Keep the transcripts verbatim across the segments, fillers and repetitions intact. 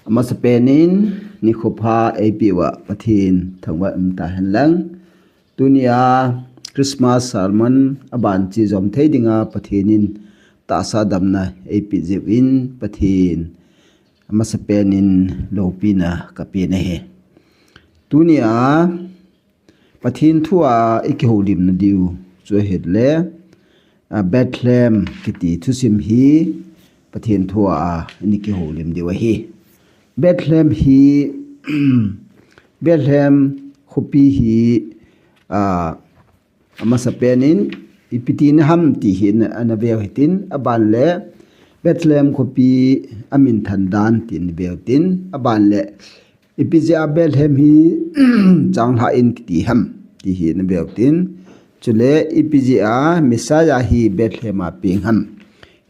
Amasapen in nikho pha eipeh uva Pathen thangvah in umta hen lang. Tunia Christmas sermon aban chu jom thei dinga Pathen in tahsa damna eipeh jeh uvin Pathen amasapen in loupina kapen ahi. Tunia Pathen thua ikihoulimna diu chu ahile, a, Bethlehem kiti thusim hi Pathen thua ikihoulim diu ahi. Bethlehem hi, Bethlehem khopi hi, a, amasapen in ipi tina ham ti hi ana, ana veu hitin, aban le Bethlehem khopi aminthan dan ti ana veu tin, aban le ipi jeh a Bethlehem hi changlhah in kiti ham ti hi ana veu tin, chule ipi jeh a Messiah hi Bethlehem a peng ham.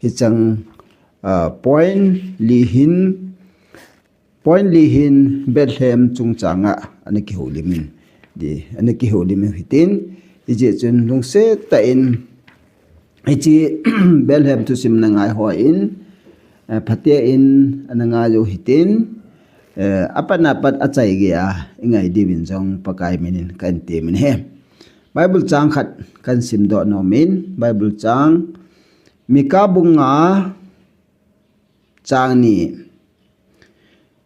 Hichang, a, point li hin, point li hin Bethlehem chungchang a ana kihoulim in, di, ana kihoulim in hitin, hijeh chun lungset tah in, hiche Bethlehem thusim na ngai hon, eh, phaten ana ngai u hitin, eh, apat apat achai geiya ingai diuvin jong Pakai min in kahin temin ahi. Bible chang khat kahin simdoh nomin, Bible chang Mika bung nga chang ni.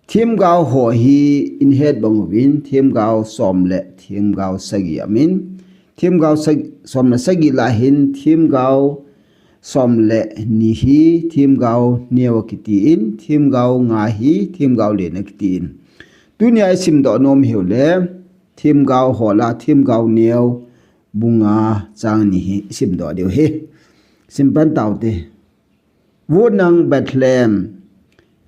Themgao ho hi nahet bang uvin, themgao som le themgao sagi aumin, themgao sag-, som le sagi lah hin, themgao som le ni hi themgao neo akitin, themgao nga hi themgao len akitin. Tunia isimdoh nom hiu le, themgao ho lah, themgao neo bung nga chang ni hi isimdoh diu ahi. Simpan taute. Vo nang Bethlehem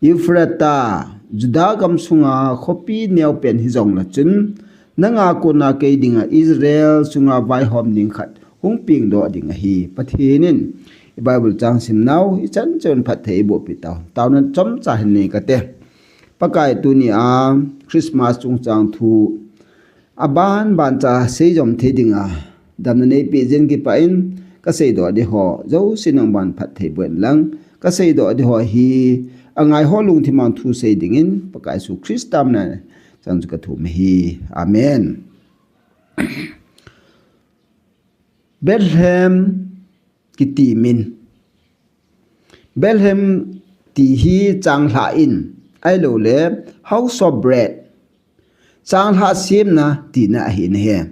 Ephratah, Judah gamsunga khopi neopen hijong lechun, nanga kona kei dinga Israel sunga vaihom ding khat hung pengdoh ding ahi. Pathen in i Bible chang simnau ichan chun phatthei eiboh pi tau. Taona chomcha hin nei kate. Pakai, tunia Christmas chungchang thu aban ban cha seijom thei dinga damna neipeh jeh in kipah in, kaseidoh ding ho jouse nangman phatthei boh in lang, kaseidoh ding ho hi angai ho lungthim a thu sei dingin Pakai Jesu Christa mina chang chu kathum ahi. Amen. Bethlehem kiti min. Bethlehem ti hi changlhah in, ahilouleh House of Bread, changlhah semna tina ahi nahi.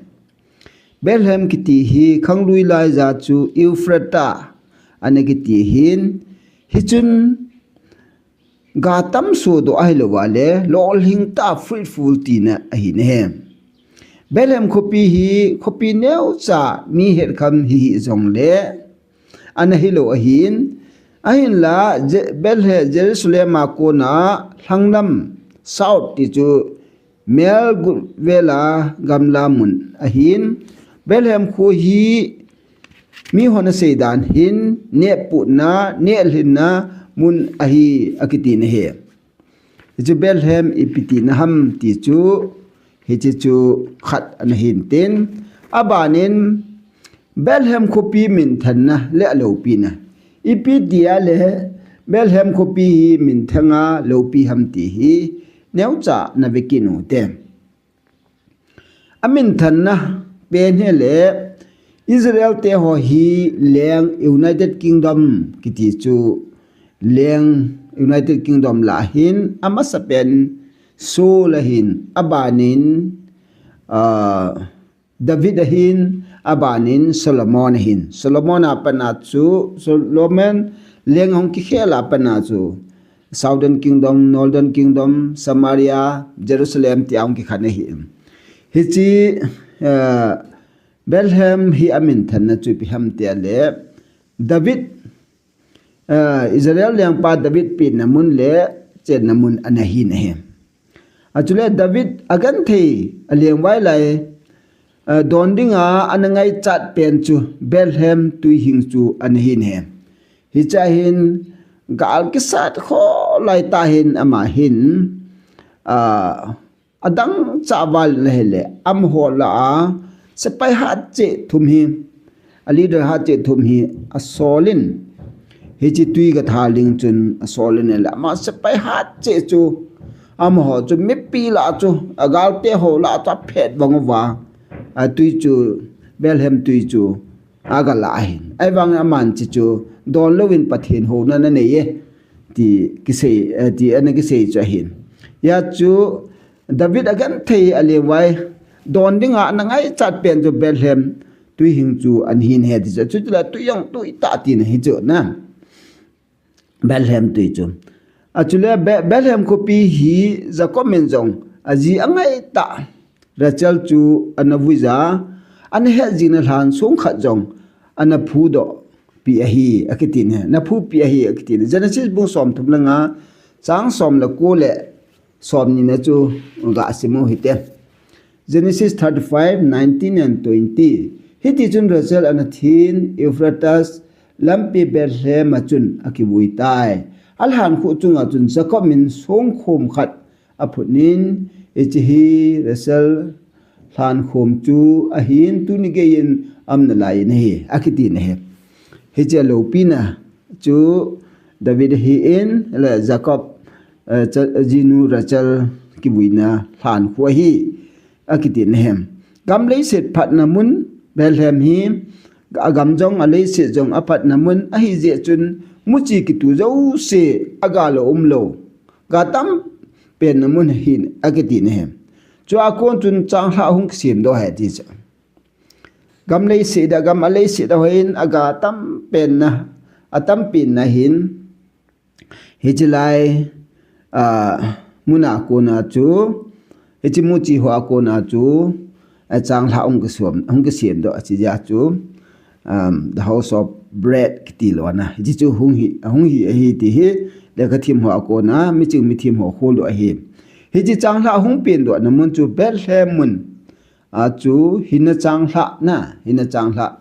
Bethlehem kiti hi khanglui laija chu Ephratah ana kiti hin, hichun ga tamsoh doh ahilouva le, lolhing tah, fruitful tina ahi nahi. Bethlehem khopi hi khopi neocha mi hetkham hi hijongle, ana hilou ahin, ahinla Je-, Bethlehem, Jerusalem a kona lhanglam, south ti chu mel gutvela gamla mun ahin, Bethlehem kho hi mihon asei dan hin, nehputna, nehlhinna mun ahi akiti nahi. Hichu Bethlehem ipi tina ham ti chu, hiche chu khat ana hin tin, abanin Bethlehem khopi minthanna le aloupina. Ipi tia le Bethlehem khopi hi minthanga loupi ham ti hi neocha na vekit u te. Aminthanna pen hi le Israel te ho hi leng United Kingdom kiti chu leng United Kingdom lah hin amasapen Saul ahin abanin, ah, David ahin abanin Solomon ahin. Solomon a pat a chu, Solomon leng hung kikhel a pat a chu Southern Kingdom, Northern Kingdom, Samaria, Jerusalem tia hung kikhen ahi. Hiche, eh, Bethlehem hi aminthanna chu ipi ham tia le David, eh, Israel lengpa David penna mun le chenna mun ana hi nahi. Achule David agenthei alengvai lai, eh, don dinga ana ngaichat pen chu Bethlehem tuihing chu ana hi nahi. Hiche a hin gal kisat kholai tah hin ama hin, ah, adang chah val in ahile, amaho lah a sepai hatcheh thum hi, a leader hatcheh thum hi asolin, hiche twi gatha ling chun asolin ahile, ama sepai hatcheh chu Amaho chu mipi lah chu, agalte ho lah chu aphet vang uva, atui chu, Bethlehem tui chu aga lah ahin. Ahivang aman hiche chu don louvin Pathen houna ana nei e, ti kisei, eh, ti ana kisei chu ahin. Hijeh chun David agenthei alengvai don dinga ana ngaichat pen chu Bethlehem tui hing chu ana hin ahi ti chu. Chule tui jong tui tah tina ahi chu na. Bethlehem tui chu. Achule Be-, Bethlehem khopi hi Jacob in jong aji angaitah Rachel chu ana vuija, ana hetjingna lhan song khat jong ana phudoh pi ahi, akiti ahi. Ana phupi ahi, akiti ahi. Genesis bung somthum le nga, chang som le ko le somni na chu gasim u hite. Genesis thirty-five, nineteen and twenty. Hiti chun Rachel ana thin Ephrathah lampi Bethlehem a chun akivui tai. Alhan kho chunga chun Jacob in songkhom khat aphut in, hiche hi Rachel lhankhom chu ahin, tuni geiyin aumna lai in ahi, akiti ahi. Hiche loupina chu David ahin, le Jacob, eh, cha-, jinu Rachel kivuina lhankho ahi, akiti ahi. Gam leiset phatna mun Bethlehem hi, agam jong aleiset jong aphatna mun ahi jeh chun, muchi kitu jouse aga lou umlou, ga tam penna mun ahi, akiti ahi. Chua kon chun changlhah hung kisemdoh ahi ti chu. Gam leiset a, gam aleiset a hon aga tam penna, atam penna hin, hiche lai, ah, muna kona chu, hiche muchi hoa kona chu, ah, changlhah hung kisem, hung kisemdoh, hiche jeh chu, um, the house of bread kiti lona. Hiche chu hung hi, hung hi ahi ti hi, lekhathiem hoa kona, miching mithem ho kholdoh ahi. Hiche changlhah hung pendohna mun chu Bethlehem mun a chu hinna changlhah na, hinna changlhah.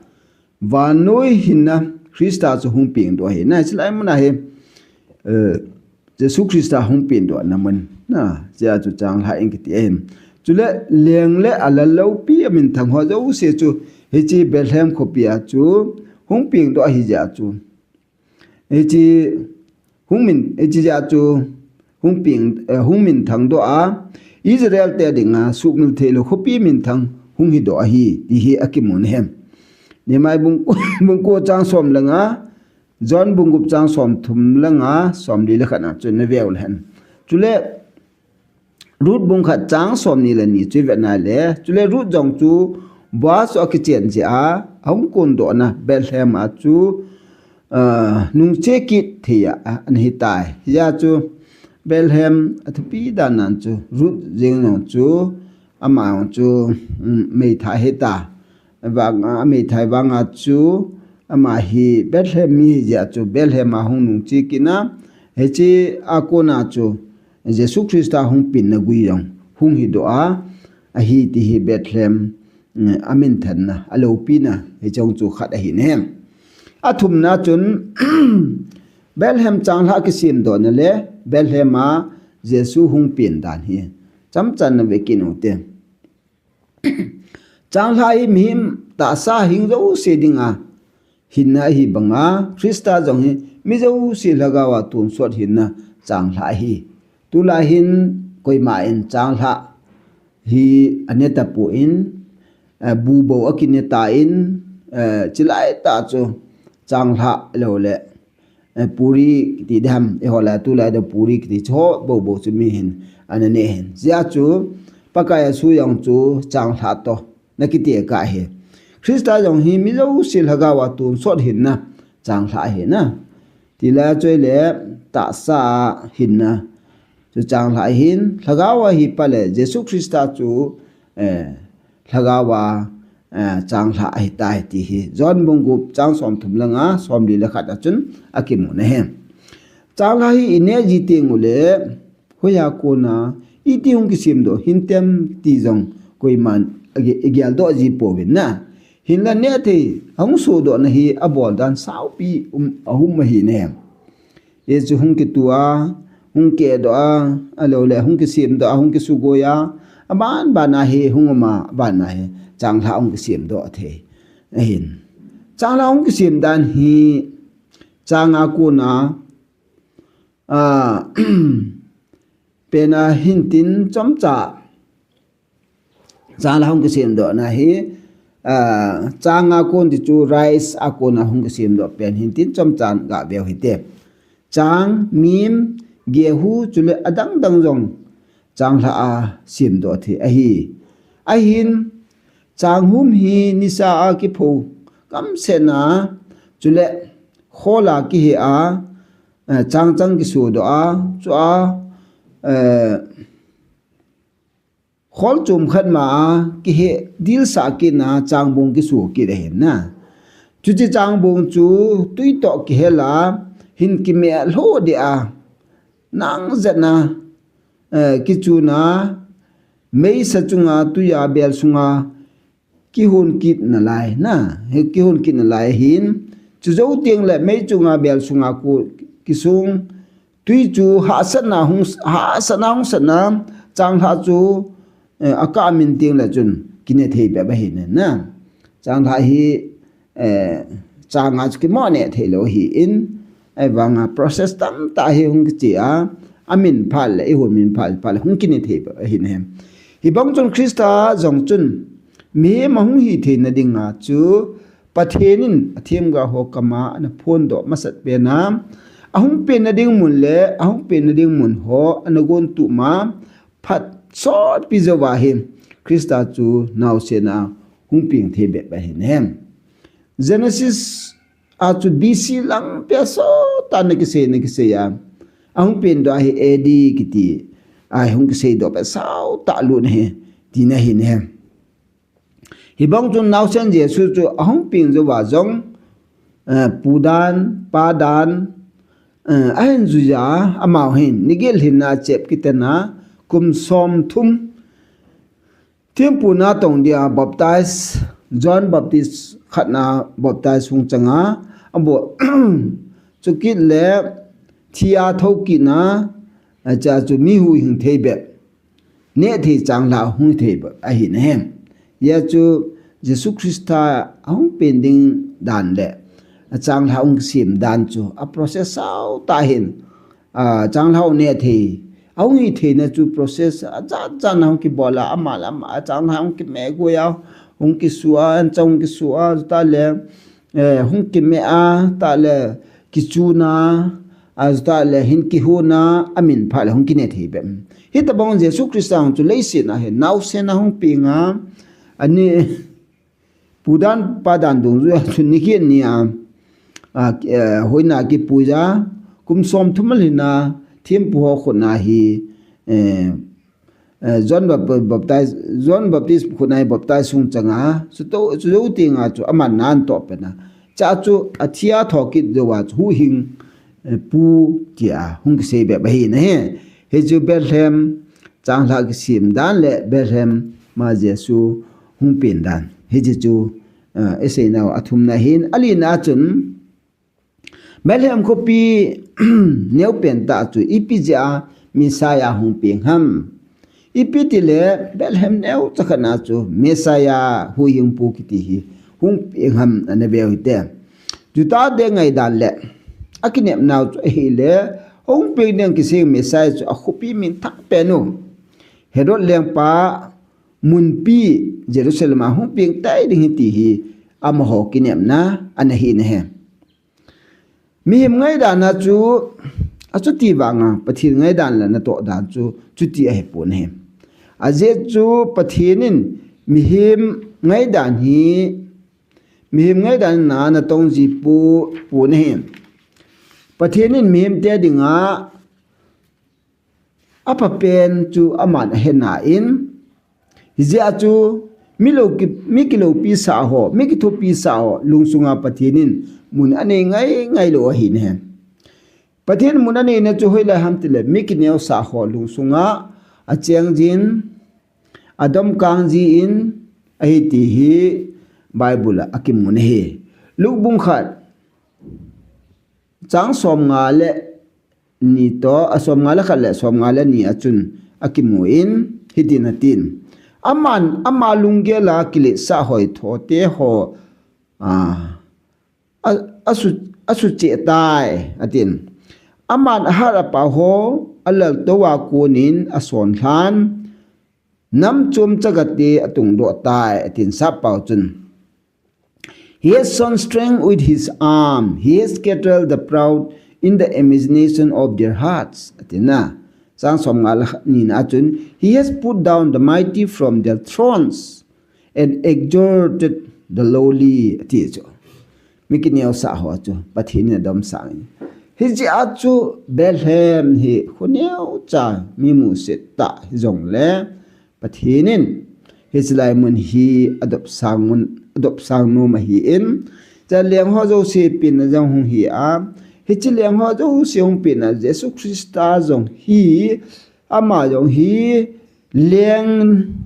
Vannoi hinna Christa chu hung pengdoh ahi. Na, hiche lai mun ahi, eh, Jesu Christa hung pengdohna mun. Na, hichea chu changlhah in kiti ahi. Chule leng le alal loupi aminthang ho jouse chu hiche Bethlehem khopia chu hung pengdoh ahi jeh chu. Hiche hung min, hiche jeh chu hung peng, eh, hung minthang doh a, Israel te dinga sumil theilou khopi minthang hung hidoh ahi, ti hi akimun ahi. Nehemiah bung, bung ko chang som le nga, John bung gup chang somthum le nga, somli le khat na chu nave u hen. Chule, Ruth bung khat chang somni le ni chu ivet na le. Chule Ruth jong chu Boaz chu akichen jeh a, ahung kondohna Bethlehem a chu, ah, nungche kit thei a, a, ana hitai. Hijeh chu Bethlehem athupi dan nan chu Ruth jeng jong chu ama jong chu, um, meithai hita. Vang, a, meithai vanga chu, ama hi Bethlehem mi hijeh chu Bethlehem a hung nungche kit na, hiche a kona chu Jesu Christa hung penna gui jong hung hidoh a, ahi ti hi Bethlehem, mm, aminthanna, aloupina, hiche jong chu khat ahi ne. Athumna chun, Bethlehem changlhah kisemdohna le, Bethlehem a Jesu hung pen dan hi, chamchanna ve kit u te. Changlhah hi mihem tahsa hing jouse dinga hinna ahi banga, Christa jong hi mi jouse lhagao a tonsot hinna changlhah ahi. Tulai hin koima in changlhah hi ane tapon, eh, bu bou akine tan, eh, chulai tah chu changlhah lou le, eh, puri kiti ding ham, eiho lai tulai a puri kiti chu ho bou bou chu mi hin ana ne hin. Hijeh chu Pakai Jesu jong chu changlhah toh ana kitekah ahi. Christa jong hi mi jouse lhagao a tonsot hinna changlhah ahi na. Tilai a chu ahile tahsa hinna chu changlhah ahin, lhagao a hi pale Jesu Christa chu, eh, lhagao a, eh, changlhah ahitai ti hi John bung gup chang somthum le nga, somli le khat a chun akimun ahi. Changlhah hi ineh ji teng ule, hoiya kona iti hung kisemdoh hintem ti jong koiman age-, ageldoh ji pouvin na. Hinla neh thei ahung sohdohna hi abol dan saupi um, aum ahi ne. Hichu hung kitu a, hung kehdoh a, alou le hung kisemdoh a, hung kisugoi a, aban ban a hi hung um a, aban a hi changlhah hung kisemdoh thei ahin. Changlhah hung kisem dan hi chang a kona, a, pen a hin tin chomcha chang la hung kisemdoh na hi, ah, chang a kon ti chu rice a kon a hung kisemdoh pen hin tin chomcha ga veu hite. Chang, mim, gehu chule adang dang jong chang la a semdoh thei ahi. Ahin chang hum hi nisa a kipho kamsena chule khol a kihe a, eh, chang chang kisodoh a, chua, eh, khol chom khat ma a kihe dilsa kit na changbong kiso kit ahin na. Chuche changbong chu tui toh kihel a hin kimeh lho deh a nang jat na, eh, kichun a meisa chunga tui a bel sunga kihon kit nalai na, hi kihon kit nalai hin, chu jou teng le mei chunga bel sunga ko kisung, tui chu hahsatna hung, hahsatna hung satna, chang la chu, eh, akah min teng le chun kine thei bep ahi na. Chang la hi, eh, chang a chu kimo ne thei lou ahin, ahivanga process tamtah hi hung kiche a, amin phat le, ihon min phat, phat le hung kine thei bep ahi na. Hibang chun Christa jong chun, mihem ahung hi theina dinga chu Pathen in athemgao ho kama ana phondoh masat pen a, ahung penna ding mun le ahung penna ding mun ho ana gontup ma phat sotpi jouva hi Christa chu naosen a hung peng thei bep ahi na. Genesis a chu B C lang pia sot a na kisei, na kisei a, ahung pendoh ahi A D kiti a hung kiseidoh pia sao ta lut na hi, tina hi na. Hibang chun naosen Jesu chu ahung peng jouva jong, eh, pu dan, pa dan, eh, ahin juija, amau hin nigel hinna chep kiten a kum som thum thempu na tong dia baptize, John Baptist khat na baptize hung chang a, abo chukit le thi a thokit na, acha chu mi huhhing thei bep, neh thei chang la hung thei bep ahi na. Hijeh chu Jesu Christa ahung pen ding dan le achang la hung sem dan chu a process sao ta hin, a, chang la hung neh thei, ahung hi theina chu process ajat jat na hung kibol a, ama le ama, achang la hung kimeh goi a, hung kisu a, ancha hung kisu a, ta le, eh, hung kimeh a, ta le kichun a, a, ta le hin kihon a, amin phat le hung kine thei bep. Hitabang Jesu Christa hung chu leiset a hin naosen a hung peng a, ani pu dan pa dan dungjui a chu nikhat ni a, a, eh, hoina kipuija, kum som thum a lhin a, thempu ho khut na hi, eh, eh, John Bap-, Baptist, John Baptist khut na hi baptize hung chang a, chuto, chu jou teng a chu aman na atoh pen a. Cha chu athi a thokit jouva chu huhhing, eh, pu tia hung kisei bep ahi na hi. Hichu Bethlehem chang la kisem dan le Bethlehem ma Jesu hung pen dan. Hichu chu, eh, isei nau athum na hin, ali na chun, Bethlehem khopi neo pen tah chu ipi jeh a Messiah hung peng ham. Ipi tile Bethlehem neocha khat na chu Messiah huhhingpu kiti hi hung peng ham ana veu hite. Juda te ngaidan le akinep nau chu ahile hung peng ding kisei Messiah chu akhopi minthang pen u Herod lengpa munpi Jerusalem a hung peng tai ding hi ti hi amaho kinepna ana hi na hi. Mihem ngaidan a chu, achuti vanga Pathen ngaidan le natoh dan chu, chuti ahi pon ahi. Ajeh chu Pathen in mihem ngaidan hi, mihem ngaidan na natong ji pu, pon ahi. Pathen in mihem te dinga apha pen chu aman ahe na in, hijeh a chu mi lo ki, mi kilopi sah ho, mi kithopi sah ho, lungsunga Pathen in mun anei ngai ngai lou ahi ne. Pathen mun anei na chu hoilai ham tile, mi kineo sah ho lungsunga acheng jin, adom kang ji in ahi ti hi Bible a akimu na hi. Luke bung khat, chang som nga le ni toh, a som nga le khat le som nga le ni a chun akimu in, hitin atin. Aman, ama lunggel a kiletsah hoitho te ho, a, a, asu, asu cheh tai, atin. Aman ahat apao ho alaltou a konin asonlhan, nam chom chagate atungdoh tai, atin sappao chun. He has shown strength with his arm. He has scattered the proud in the imagination of their hearts. Atina. Chang som nga le nina chun. He has put down the mighty from their thrones and exalted the lowly. Ati chu. Mi kineosah ho chu Pathen in adomsah in. Hijeh a chu Bethlehem hi kho neocha mi musit tah hijongle Pathen in hiche lai mun hi adopsang un, adopsang nom ahin. Cha leng ho jouse penna jong hung hi a. Hiche leng ho jouse hung penna Jesu Christa jong hi ama jong hi leng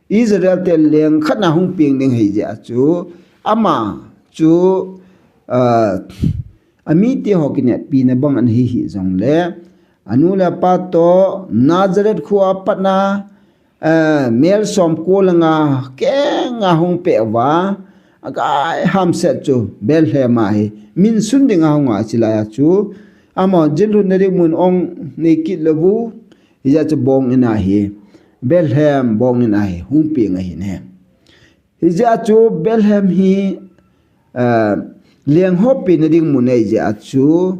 Israel te leng khatna hung peng ding ahi jeh a chu ama chu, ah, amite ho kinepina bang ana hi hijongle anu le apa toh Nazareth khoa patna, ah, mel som ko le nga kenga hung peh uva akai hamset chu Bethlehem a hi min sun dinga hung a, chulai a chu ama jin lhunna ding mun ong nei kit lou u. Hijeh a chu bong in ahi. Bethlehem bong in ahi. Hung peng ahi ne. Hijeh a chu Bethlehem hi, eh, leng ho penna ding mun ahi jeh a chu,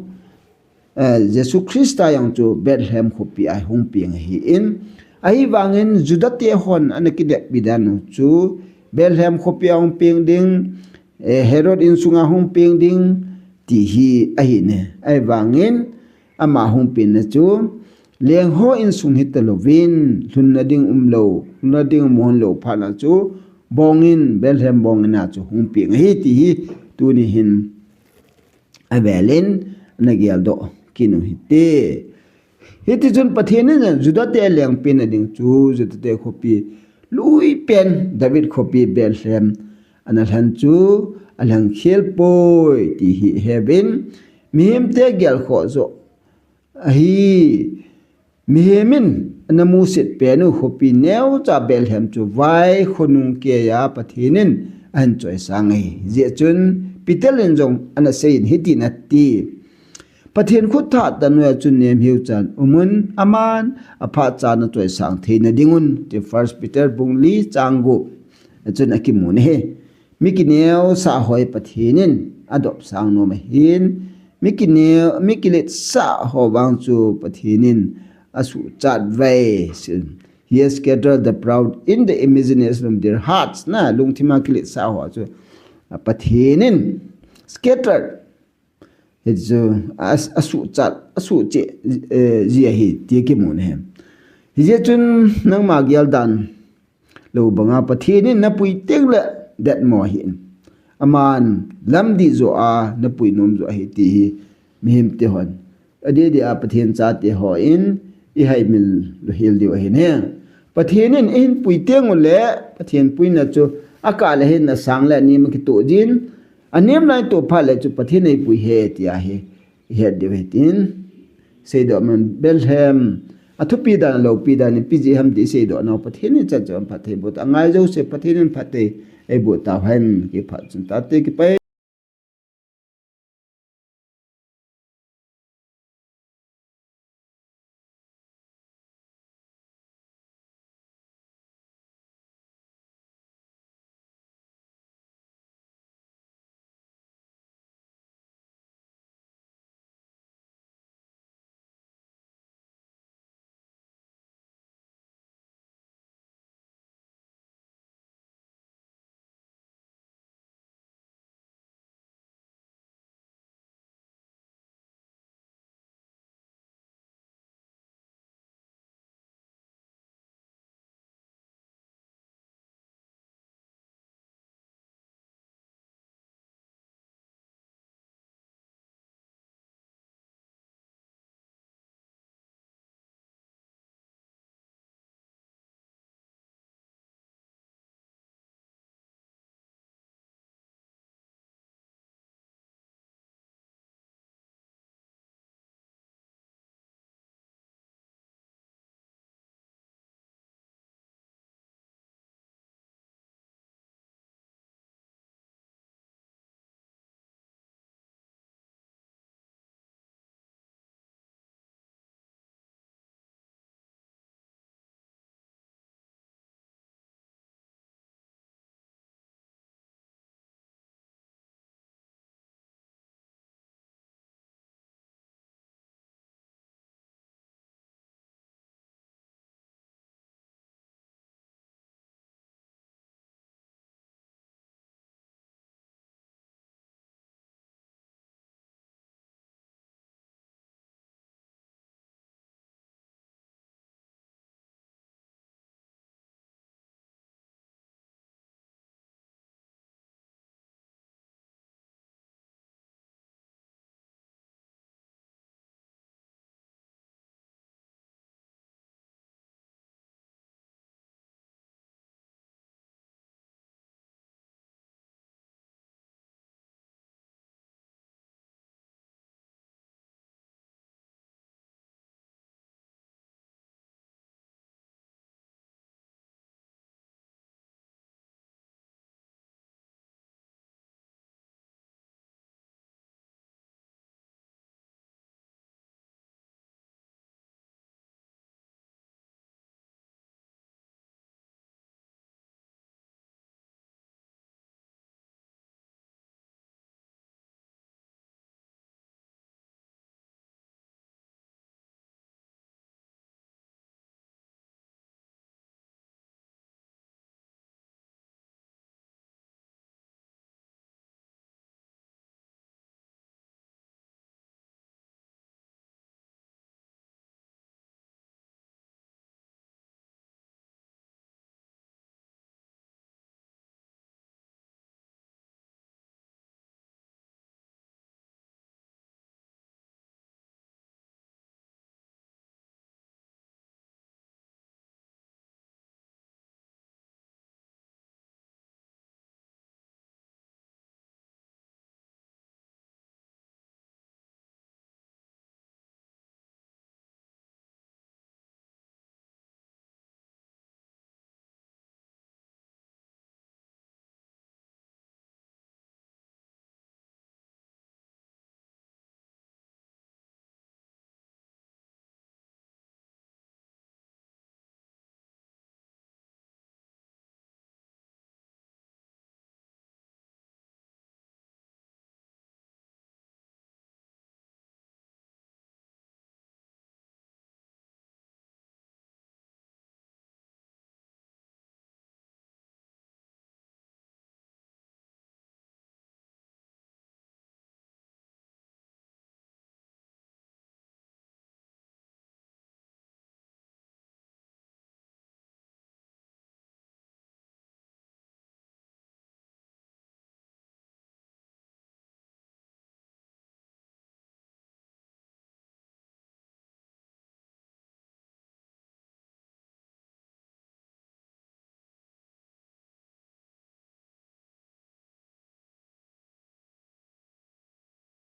eh, Jesu Christa jong chu Bethlehem khopi a hung peng ahin. Ahivangin Juda te hon ana kineppi dan u chu Bethlehem khopi a hung peng ding, eh, Herod insunga hung peng ding ti hi ahi ne. Ahivangin ama hung penna chu leng ho insung hita louvin, lhunna ding um lou, lhunna ding um hon lou phat na chu bong in, Bethlehem bong in a chu hung peng ahi ti hi tuni hin avel in ana geldoh kit u hite. Hiti chun Pathen in Juda te leng penna ding chu Juda te khopi lui pen David khopi Bethlehem ana lhen chu alheng khel poi ti hi heuvin, mihem te gelkhoh joh ahi. Mihem in ana musit pen u khopi neocha Bethlehem chu vai khonung keiya Pathen in ahin choisang ahi. Hijeh chun Peter in jong ana seiyin hitin ati. Pathen khut thah tah noiya chun nemheu chan umun, aman aphat cha ana choisang theina dingun, ti First Peter bung li chang gup a chun akimun ahi. Mi kineosah ho hi Pathen in adopsang nom ahin, mi kineo, mi kiletsah ho vang chu Pathen in asuhchat uve. He has scattered the proud in the imagination of their hearts. Na, lungthim a kiletsah ho chu, a, Pathen in scattered. Hichu a, asuhchat, asuhcheh, eh, ji ahi ti kimun ahi. Hijeh chun nangma geldan lou banga Pathen in napui tengle detmo ahin. Aman lamdih joh a napui nom joh ahi ti hi mihem te hon, adeh deh a Pathen chate hon ihaimil louhel diu ahin. Pathen in eihin pui teng uleh Pathen puina chu akah le hin asang le anem akitoh jin, anem lai toh phat le chu Pathen in eipui ahi ti ahi. Ihet diu ahi tin. Seidoh man Bethlehem a thupi dan, loupi dan ipi jeh ham ti seidoh nau Pathen in chan chan phatthei boh tauhen. Angai jouse Pathen in phatthei eiboh tauhen. Kipah chun tate kipa e.